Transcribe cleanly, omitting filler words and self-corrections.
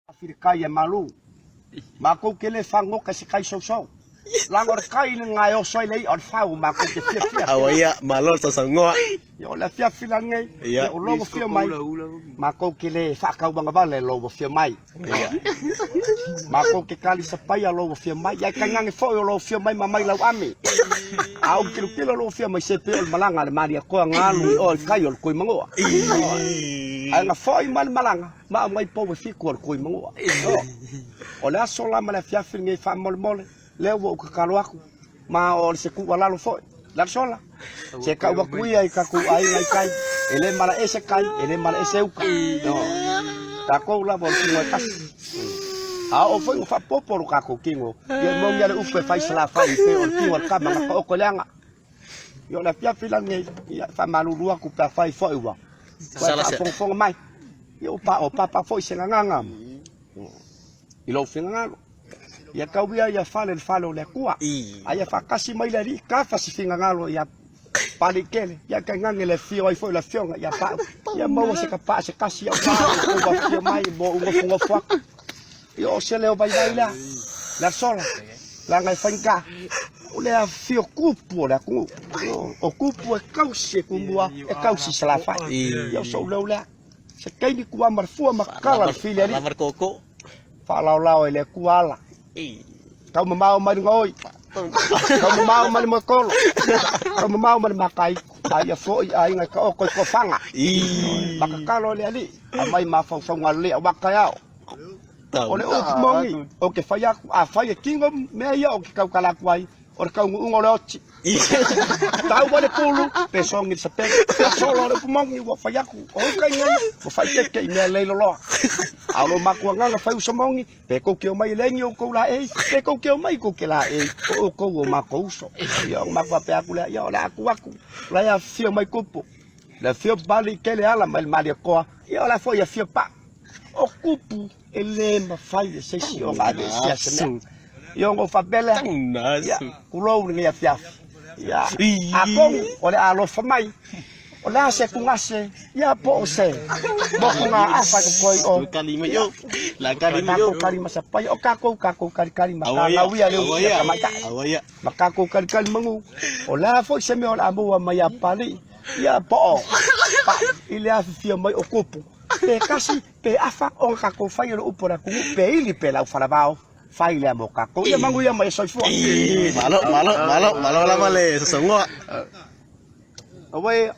Afi le kai e malu. Makou ke le fagoka i se kai sousou. Laga o le kai le gaeoso ai le i'a o le fau makou te fiafia. Aua ia, malo le sausaunoa. Ia o le afiafi lanei, ia o lou afio mai, makou ke le faakauagavale lou afio mai. Makou ke kalisapaia lou afio mai, ia e tainane foi o lou afio mai ma mai lau ame. A ou tilotilo lou afio mai se pei o le malaga a le Malietoa na alu i o i kai o le Tuimanua. Ae na foi mai le malaga, ma aumai pou e fitu o le Tuimanua. O le aso la ma le afiafi lenei faamolemole, lea ua ou tatalo atu, ma o se tuualalo foi. Lalasola, se tau atu ia i tatou aiga i tai, e le malaese tai, e le malaese uta. Tatou lava o le tino e tasi. A oo foi ina faapopo lo tatou tino, ia e moni lava le upu e fai salafai pei o le tino a le tama na taoto i le aga. Ia o le afiafi la lenei, ia e faamalulu atu pe afai foi ua ua e faafogafoga mai. Ia ua paopapa foi se gagana i lou finagalo. Ia tau ia ia fale le fale o le Atua. A ia faatasi mai le Alii kafa se finagalo ia Palikele, ia tainane le afio ai foi le afioga ia Pau. Ia maua se tapaa se tasi ia o tou afio mai mo ou nofonofo atu. Ia o se leo vaivai lea, le asola, leaga e faigata. O le afio kupu o le atunuu. O kupu e tausi e Tumua, e tausi i Salafai. Ia o sou leo lea. Se taimi tua ma le fua ma kala le fili alii. Faalaolao e le Atua ala. Tau mamao mai le gaoi. Tau mamao mai le moekolo. Tau mamao mai le makaiku. A ia foi aiga e taoto i tofaga. Ma tatalo e le Alii, aumai mafaufauga lelei aua taeao. O le upu moni, ou te fai atu, afai e tino mea ia ou te tautala atu ai, o le taunuuga o le oti. Tau mai le pulu, pe sogi le sapelu. A solo o le upu moni ua fai atu, o uka i nei, ua faaeteete i mea lei loloa. A o lo matou agaga fai uso moni, pe tou te omai e leai ni outou laei, pe tou te omai tou te laei, o outou o matou uso. Ia ona matou faapea atu lea, ia o le a atu atu, o la e afifio mai tupu, le afio Papalii tele ala mai le Malietoa, ia o la foi e afio Paa. O tupu e le mafai e se isi ona aveesea se mea. Ia ona ou faapea lea, ia, tulou lenei afiafi. Ia, atonu o le a alofa mai, o le a se tugase, ia po o se motugaafa e totoe i o. Tatou kalimasapaia, o tatou, tatou kalikali ma fanau ia le usia tamaitai. Ma tatou kalikali manu, o le a foi se mea o le a maua mai ia Papalii, ia po o Paʻi i le afifio mai o tupu. Pe tasi, pe afa ona tatou faia le upu a le atunuu, pe ili pe laufalavao, fai lea mo tatou. Ia manuia ma ia soifua. Malo, malo, malo, malo lava le sausaunoa. Aue.